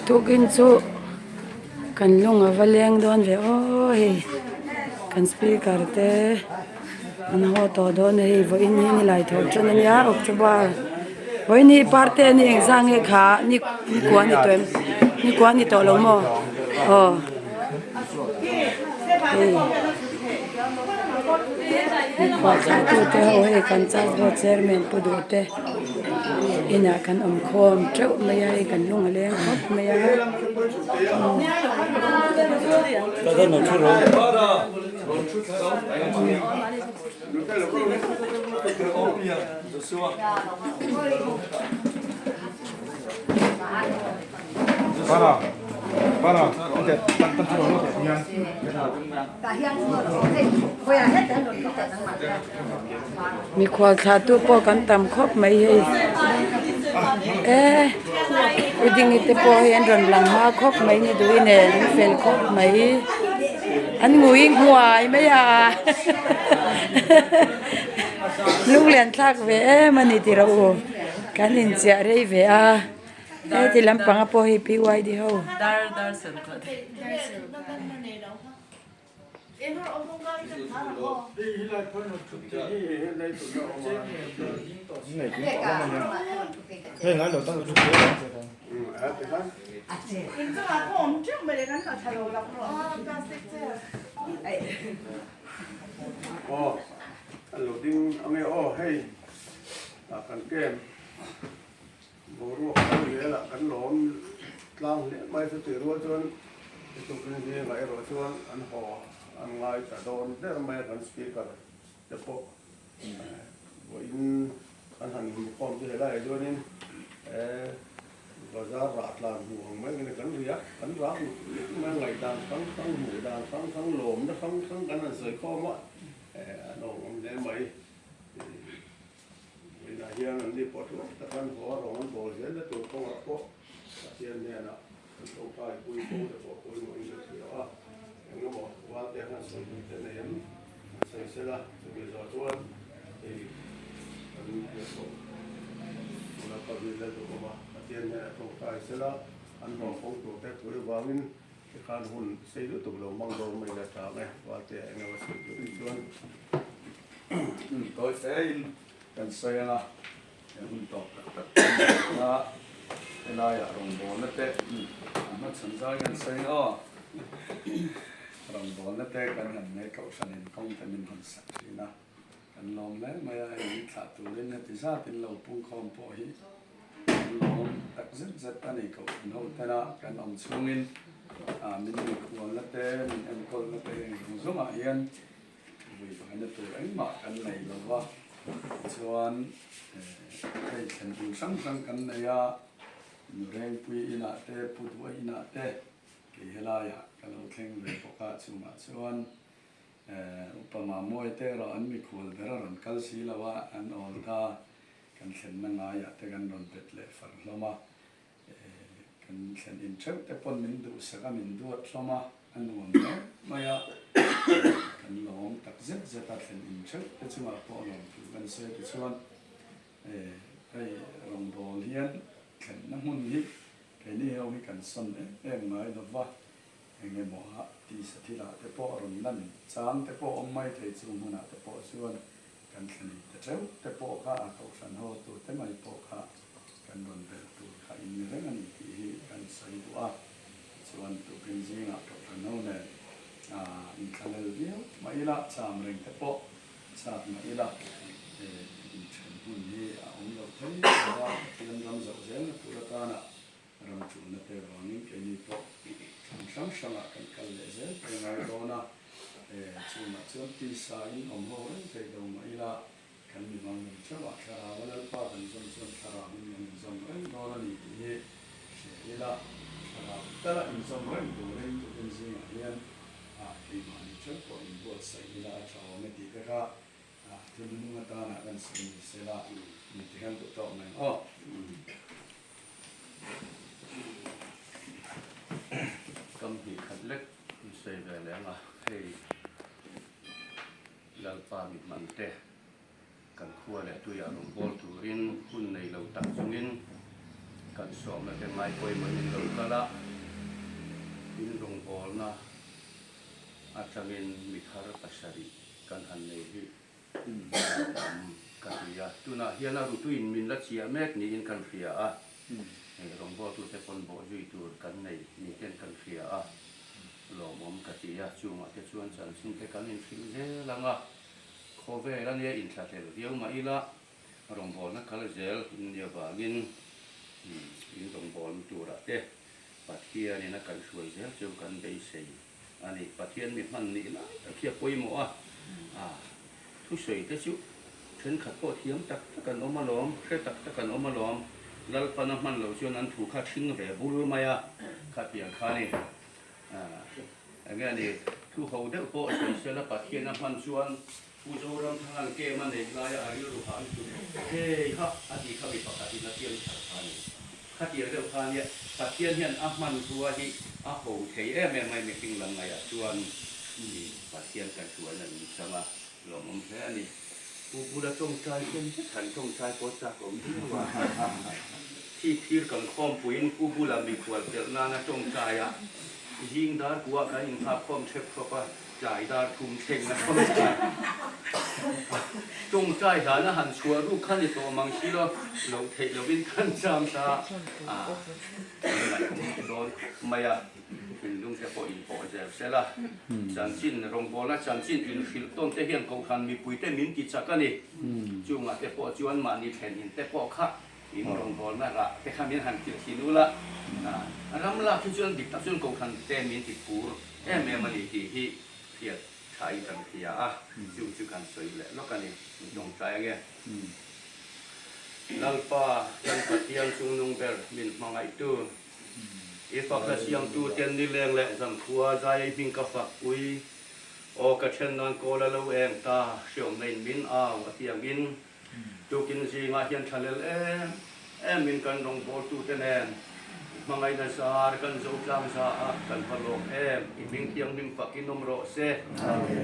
Tukin chu kan lung a va leng dawn ve aw hei kan speaker te an haw tawh dawn a hei vawiin hi nilai thawh tan a nia October vawiin hi parte a ni engzah nge kha ni kua a ni tawh em ni kua a ni tawh lo maw aw hei mikhual thlah tute ho hei kan church board chairman pu duh te. Inah kan awm khawm teuh mai a hei kan lung a leng khawp mai a. Mikhual thlahtu pawh kan tam khawp mai hei e wedding te pawh hei an rawn lang hma khawp mai ni duh nen an fel khawp mai an ngui nghuai mai a lunglen thlak ve em a ni tih rawh u kan inchiah rei ve a. Heti lampanga pawh hi PYD ho. Boruak kal zelah kan lawm tlang hle mai chu tih rual chuan tukin zingah erawh chuan an haw an ngai ta dawn ber mai a kan speaker te pawh vawiin an han inkhawm chu helaiah chuanin bazar rah tlan hmuh ang mai nge kan riak kan rak lut lut mai a ngaihdan hrang hrang hmuh dan hrang hrang lawmna hrang hrang kan han sawi khawm a an awm hle mai. Vawiinah hian an ni pawh tlawm taka an haw a, rawng an bawl zel na tur kawngah pawh Pathian hnenah an tawngtai pui fo te pawh pawimawhin ka hria a, eng emaw valte khan sawi duh te nei em an sawi sel a, chumi zawh chuan hei kan biakhlawh tuna ka vil la duh awm a, Pathian hnenah tawngtai sel a, an haw kawng tur te pui avangin tikhan hun sei lutuk lo hmang dawn mai la tang e, valte eng emaw sawi duh te chuan. Tawi tein kan sawi ang a, he hun tawp tak tak kan hmu a, helaiah rawngbawlna te a hmachhawn zai kan sawi ang aw, rawngbawlna te kan han nei kohhranin kawng te min rawn sak thin a, kan lawm hle mai a, hei min thlah turin heti zatin lo pungkhawm pawh hi kan lawm tak zet zet a ni, kohhran ho tena kan awm chhungin min mikhualna te min enkawlna te heng zawng zawngah hian Vuivaina tur engmah kan nei lo va, tichuan hei thlen hmun hrang hrang kan nei a, Nurengpui inah te, Pu Duha inah te kei helaiah ka lo thleng ve bawk a, chungah chuan Upa Mamawia te erawh an mikhual ber a rawn kal si lo a, an awl ta, kan thlenna ngaiah te kan rawn bet leh far hlawm a, Kan thlen in theuh te pawn min duhsak a, min duat hlawm a, a nuam hle mai a, kan lawm tak zet zet a, thlen in theuh te chungah pawh lawm thu kan sawi tichuan hei rawngbâwl hian thlenna hmun hi keini ho hi kan sawn em em ngai lo va, eng emaw ah tisa thilah te pawh rawn lan chang te pawh awm mai thei chung hmunah te pawh chuan kan thlen in te theuh te pawh kha a kohhran ho tute mai pawh kha Kan rawn belh tur kha in ni reng a ni tih hi kan sawi duh a, tichuan tukin zingah Kohhran ho nen inthlahlel viau mah ila, cham reng te pawh chak mah ila, inthen hun hi a awm lo thei lo a, Pathian ram zoh zelna tur atana ram tulna te vangin keini pawh thlan hrang hrangah kan kal leh zel te ngai dawn a, chungah chuan tisa in awm ho reng thei lo mah ila, Kan mi hmang nun theuh ah thlarau a Lalpa kan zawm chuan thlarau in kan inzawm reng dawn a ni tih hi hria ila, thlarau tala inzawm reng turin tukin zingah hian ah keimahni theuh pawh inbuatsaih ila a tha awm e tih te kha ah thil hnung atana kan sawi ni sela min ti hian duh tawk mai ang aw. Kam hnih khat lek in sawi ve leh ang a, hei. Lalpa mi hmante kan khua leh tuiah rawn bawl turin hun nei lo tak chungin Kan sawmna te ngai pawimawh in lo kal a, in rawngbawlna atangin mi thar pasarih kan han nei hi tam ka ti a. Tunah hian a rutuin min la chiah mek niin kan hria a, hei rawngbawltute pawn bawh zui tur kan nei ni ten kan hria a, lawmawm ka ti a. Chungah te chuan chanchin te kan inhrilh zel ang a, khawvel a nia inthlahlel viau mah ila rawngbawlna kal zel in nia vangin in rawngbawlna turah te Pathianin a kaihhruai zel chu kan beisei a ni. Pathian mi hman nih lai tak hi a pawimawh a, a thusawi te chu thenkhat pawh thiam tak tak an awm alawm, hre tak tak an awm alawm, Lalpan a hman loh chuan an thu kha ṭhing ve bur mai a, khatiang kha a ni. Enge a ni, thu ho deuh pawh sawi sela Pathian a hman chuan Pu Zoramthanga'n kem a neih laia a rilru hah lutuk hei kha a tih kha mi pakhatin a piang thar kha a ni. Khatiang deuh kha nia, Pathian hian a hmanrua hi a ho thei em em mai mihring lam ngaihah chuan mi Pathian kan hruaina in chang a lawmawm hle a ni. Pu Bula tawngtai chen zet han tawngtai pawh chak awm viau a. Thi phir kan khawmpuiin Pu Bula mikhual pelh nana tawngtai a zing dar kuah kan inghak khawm thep thawp a. Tlai dar thum thleng a tawngtai tawngtai hlana han chhuah ruk kha ni tawh mang si lo, loh theih lovin kan cham ta a, kan ngaihawm dawn khawp mai a, thinlung te pawh inpawh zel sel a, chanchin rawngbawlna chanchin inhrilh tawn te hian kohhran mipui te min ti chak a ni, chungah te pawh chuan mahni thlen in te pawh kha in rawngbawlna rah te kha min han kilh thin ula, ram lak hi chuan dik tak chuan kohhran te min ti phur. Em em a ni tih hi hriat thain kan hria a, chu chu kan sawi leh lawk a ni, min tawngtai ange. Lalpa kan Pathian chungnung ber min hmangaihtu, i fakna siamtu ten nileng leh zankhua zai i hming ka fak pui, aw ka then nan kawl a lo eng ta, hriawmna in min au a tiangin Tukin zingah hian thlalel em em in kan rawngbawltute nen hmangaihna zar kan zo tlang za a, kan va lawm em! I hming thianghlim fakin awm rawh se.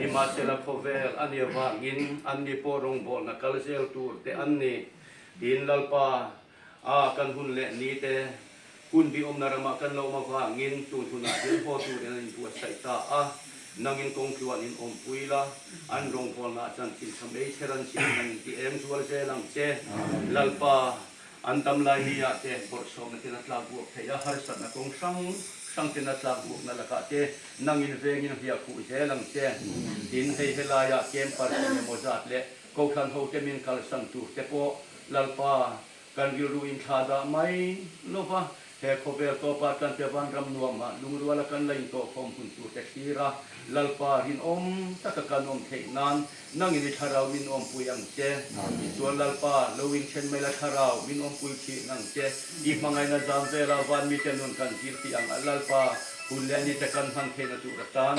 Nimahsela khawvel a nih avangin anni pawh rawngbawlna kal zel tur te an ni. Tin, Lalpa, a kan hun leh ni te Hun bi awmna ramah kan lo awm avangin tun hunah hian haw turin an inbuatsaih ta a, nangin kawng tluan in awmpui la, an rawngbawlnaah chanchin tha mai che ran sin nang inti eng zual zel ang che. Lalpa, an dam lai ni ah te bawrhsawmna ten a tlak buak theih a, harsatna kawng hrang hrang ten a tlak buakna lakah te nangin vengin hliah khuh zel ang che. Tin, hei helaiah camper engemaw zat leh Kohhran hote min kalsan tur te pawh Lalpa, Kan rilru in thla dah mai lo va, he khawvel tawpah tlante vanram nuamah lungruala kan la intawhkhawm hun tur te thlir a, Lalpa rinawm taka kan awm theih nan nangin i thlarau min awmpui ang che. Tichuan Lalpa, lo inthen mai la thlarau min awmpui thin ang che. I hmangaihna zam vela van mite nun kan zir tih ang a, Lalpa, hun leh ni te kan hman theihna tur atan.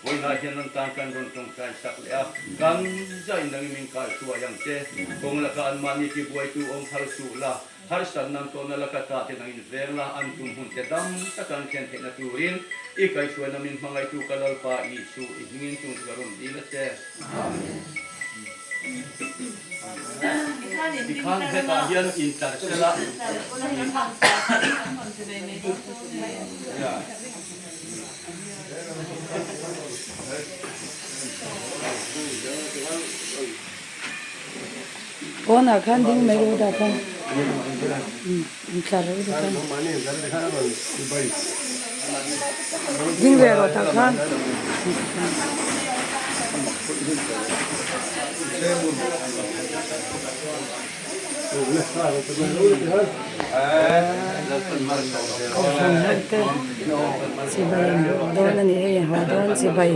Vawiinah hian an tan kan rawn tawngtai sak leh a, kan zain nangin min kaihruai ang che. Kawng laka anmahni tibuaitu awm phal suh la, harsatna an tawhna laka ta te nangin veng la, an tum hun te dam taka an thlen theihna turin i kaihruaina min hmangaihtu ka Lalpa Isu i hmingin chung chu ka rawn dil a che. Amen. Tikhan hetah hian intlar sela. Pawnah khan ding mai rawh dah khan intlar rawh dah khan ding ve rawh tah khan. Kohhran ho te chibai an buk dawn a ni hei a haw dawn chibai.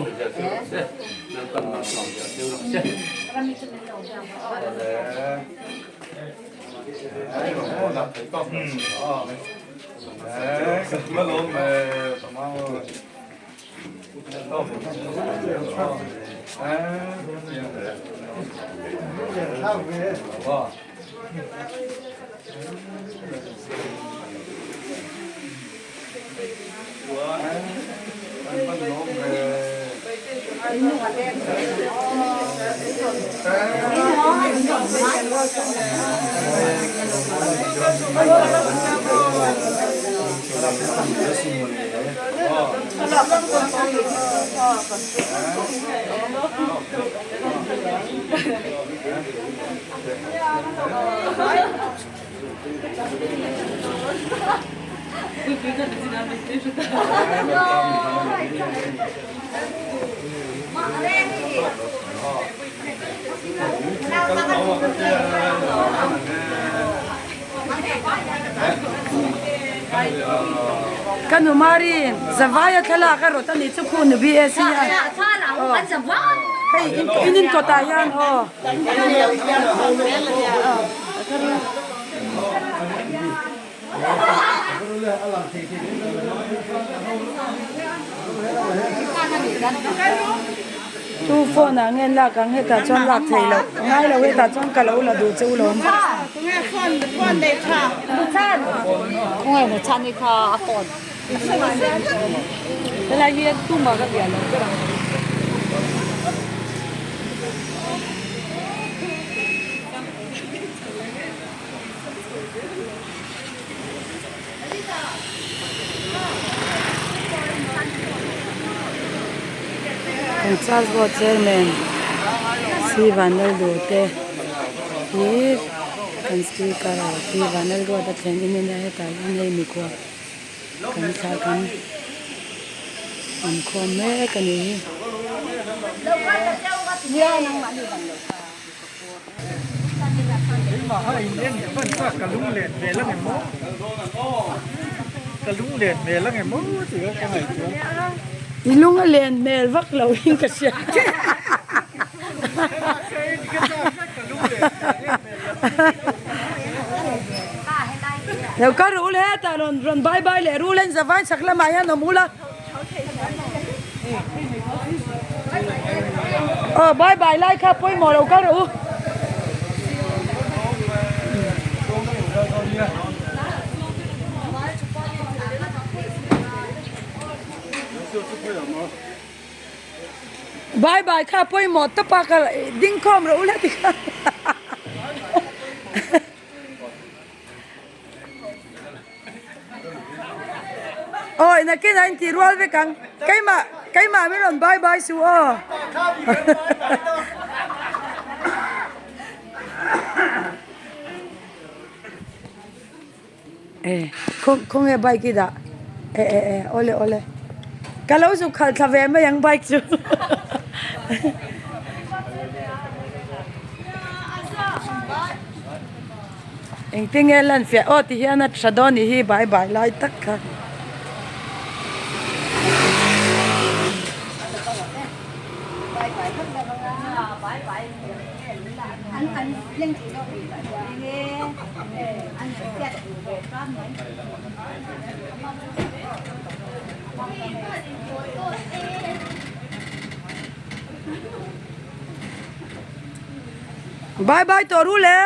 Ka nu Mari, Zavaia thlalak a rawt a nih chu khu nu BSc a. Hei in in kawtah hian aw. Tu phone ah nge lak ang hetah chuan lak theih loh ngai lo hetah chuan ka lo la duh che u lo awm. Kan church board chairman si Vanlalduh te hi kan speaker pi Vanlalruata thlen in ania hetah hian hei mikhua kan thla kan awm khawm mek a ni hi. I lung a len hmel vak lo in ka hria. Lo ka rul hetah rawn rawn bye bye leh rul en zavai chhak lamah hian awm ula. Aw bye bye lai kha pawimawh lo kal rawh u. Bye bye kha pawimawh tawp a kal ding khawm rawh u la ti kha. Awi nakin a inti rual vek ang keimah keimah min rawn bye bye suh aw. E khawnge bike i dah e e e awle awle ka lo zuk khalh thla ve mai ang bike chu. Engtin nge lan fiah aw ti hian a tha dawn nih hi bai bai lai tak kha. Bye bye tawh ru le.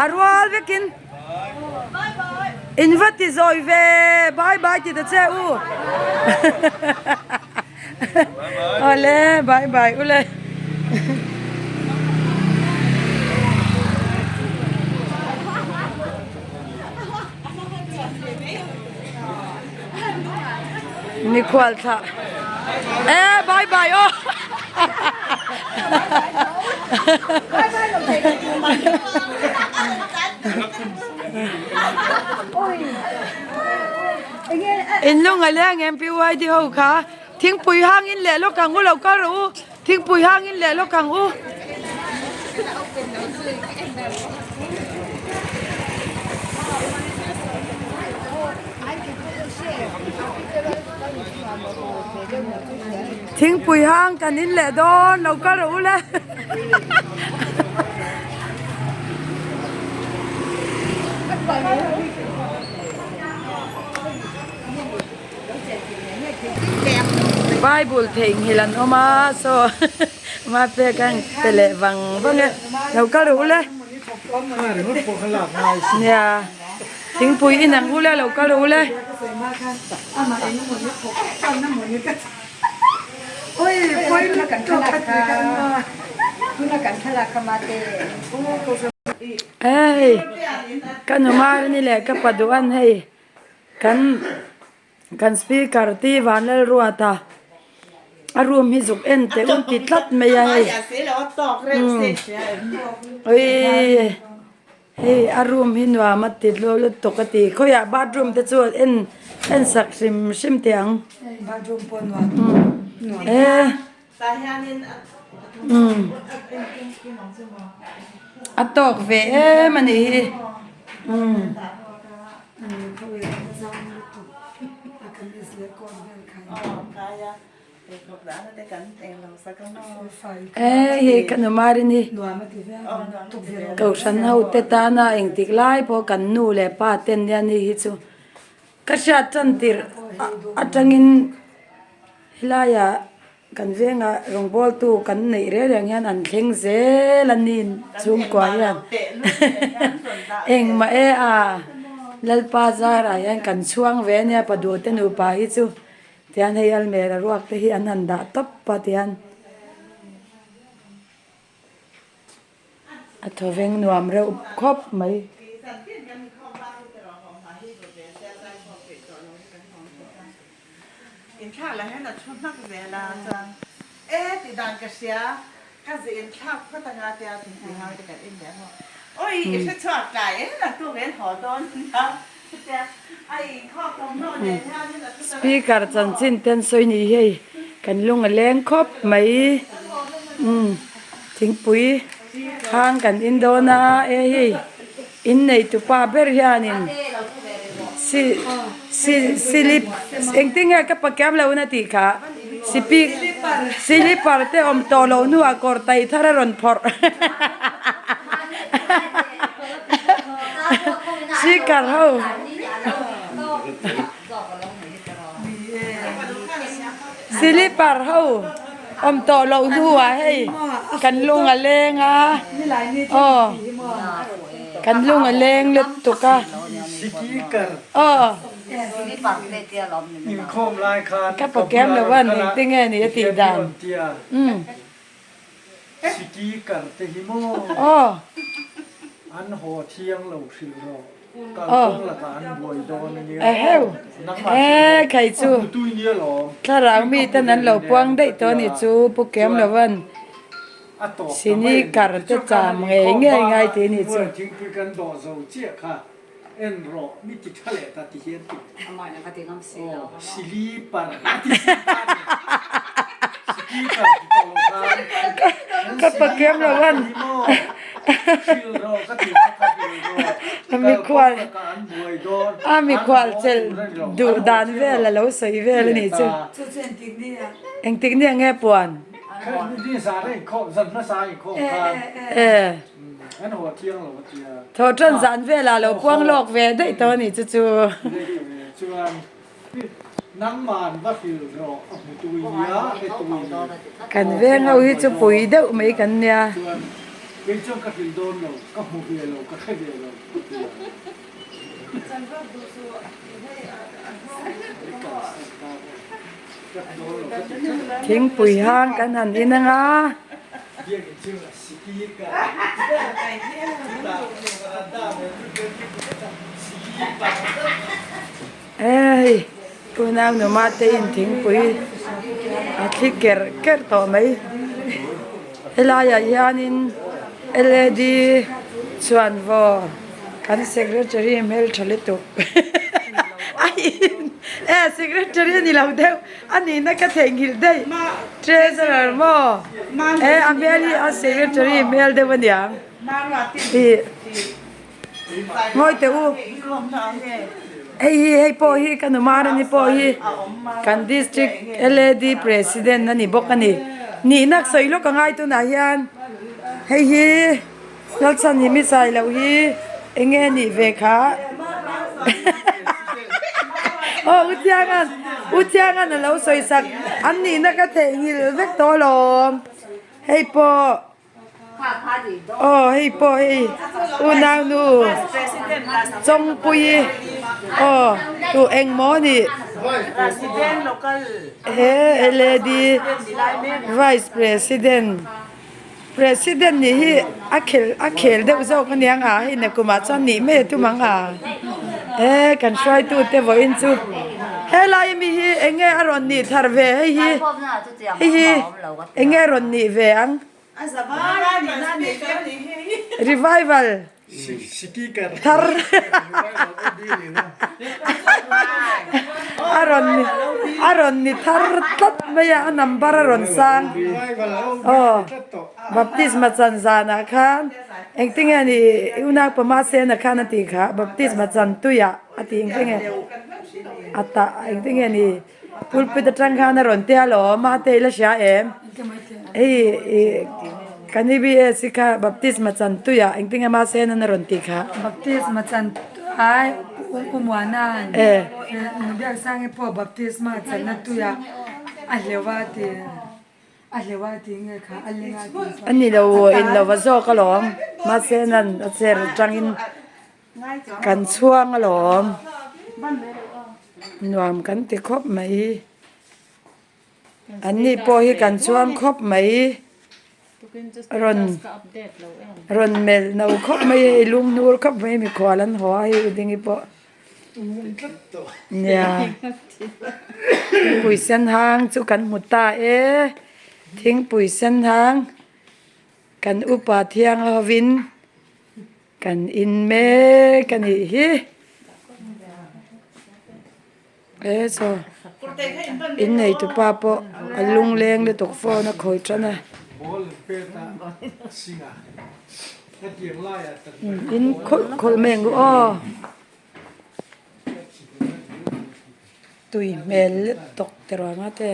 A rual vekin in va ti zawi ve bye bye ti ta che u awle bye bye ule. Mikhual thlah e bye bye aw. In lung a leng em PYD ho kha thingpui hang in leh lawk ang u lo kal rawh u thingpui hang in leh lawk ang u. Thingpui hang kan in leh dawn lo kal rawh u le. Bible theihnghilh an awm a saw mapek a pe leh vang vang e lo kal rawh u le. Nia. Thingpui in ang ule lo kal ule. Hei ka nu Marini leh ka pa duh an hei kan. Kan speaker te Vanlalruata a room hi zuk en teh un ti tlat mai a hei awii hei a room hi nuam a ti tlaw lutuk a ti khawiah bathroom te chu en en sak hrim hrim teh ang e a tawk ve em a nih hi umm. E hei ka nu Marini Kohhran ho te tana engtik lai pawh kan nu leh pa ten nia ni hi chu ka hriat tan tirh atangin helaiah Kan vengah rawngbawltu kan neih reng reng hian an thleng zel a ni chhungkua hian engmah e a Lalpa zarah hian kan chhuang ve ania Paduhte nupa hi chu tihian hei almera ruak te hi an han dah tawp a tihian a thawveng nuam reuh khawp mai. Inthlak lah hian a thu hnak zel a, chuan e tih dan ka hria, ka zih inthlak phawt anga tia thingpui hau te kan in leh maw, awi i hre chhuak tlai em lah tu kan haw dawn nia chutia a inkhawk thawmhnaw nen hianin a thu ta reng Speaker chanchin te an sawi ni hei kan lung a leng khawp mai umm thingpui hang kan in dawn a e hei. Innei tupa ber hianin si si silip engtin nge ka pakiam lo na tih kha sipi silipar te awm tawh loh hnuah kawr tai thar a rawn phawrh sikar ho silipar ho awm tawh loh hnuah hei kan lung a leng a aw. Kan lung a leng lutuk a. Aw. Ka pakem lo a ning te nge ni a tih dan. Umm. Aw. Aw. Eheu. E khai chu. Thlarau mi ten an lo puang daih tawh a nih chu Pu Kem lo an. Sini kar te cham ngei ngei ngai tih nih chu. Ka pakiam lo an mikhual a mikhual chelh duh dan vel a lo sawi vel a nih chu. Engtik nia nge puan? Thawhṭan zan velah lo puang lawk ve daih tawh a nih chu chu. Kan veng ho hi chu pui deuh mai kan nia. Thingpui hang kan han in ang a. Hei unau numa te in thingpui a thli kerh kerh tawh mai. Helaiah hianin led chhuanvaw kan secretary hmeltha lutuk a in e secretary a ni lo deuh a nihna ka theihnghilh daih treasurer maw e a hmel hi a secretary hmel deuh a niang ih ngawi teh u hei hi hei pawh hi ka nu Marani pawh hi kan district lad president a ni bawk a ni nihna sawi lawk a ngai tunah hian hei hi. Lalchhan hi mi sai loh hi eng nge nih ve kha aw u Thiangan u Thiangan a lo sawi sak an nihna ka theihnghilh vek tawh alawm hei pawh aw hei pawh hei unau nu Chawngpuii aw tu engmaw nih he lad vice president. President nih hi a khel a khel deuh zawk aniang a hei nakumah chuan nih mai a tum ang a he kan hruaitu te vawiin chu. Helai ami hi enge a rawn nih thar ve hei hi hei hi enge a rawn nih ve ang revival thar a rawn a rawn ni thar tlat mai a a number a rawn sang aw baptisma chan zanah khan engtinge ni unaupa mahsena khan a tih kha baptisma chan tuiah a tih engtinge a tah engtinge ni pulpit atang khan a rawn tia alawm a te ila hria em hei ih kan EBS hi kha baptisma chan tuiah engtinge mahse nan a rawn tih kha. Baptisma chan ai umuanan Biaksangi pawh baptisma channa tuiah a hleuh a ti a hleuh a tih nge kha a ling a tih A ni lo in lo va zawk alawm mahse nan a chair atangin Kan chhuang alawm, nuam kan ti khawp mai. An ni pawh hi kan chhuang khawp mai. Rawn rawn melh no khawp mai hei lunghnur khawp mai mikhual an haw a hei u Dingi pawh. Nia thingpui sen hang chu kan hmu ta e, thingpui sen hang kan upa thiang hovin. Kan in mek a nih hi. E chaw in nei tupa pawh a lungleng lutuk phone a khawi tan a. In khawlh khawlh mai ang u aw. Tui hmel lutuk te ruang a te.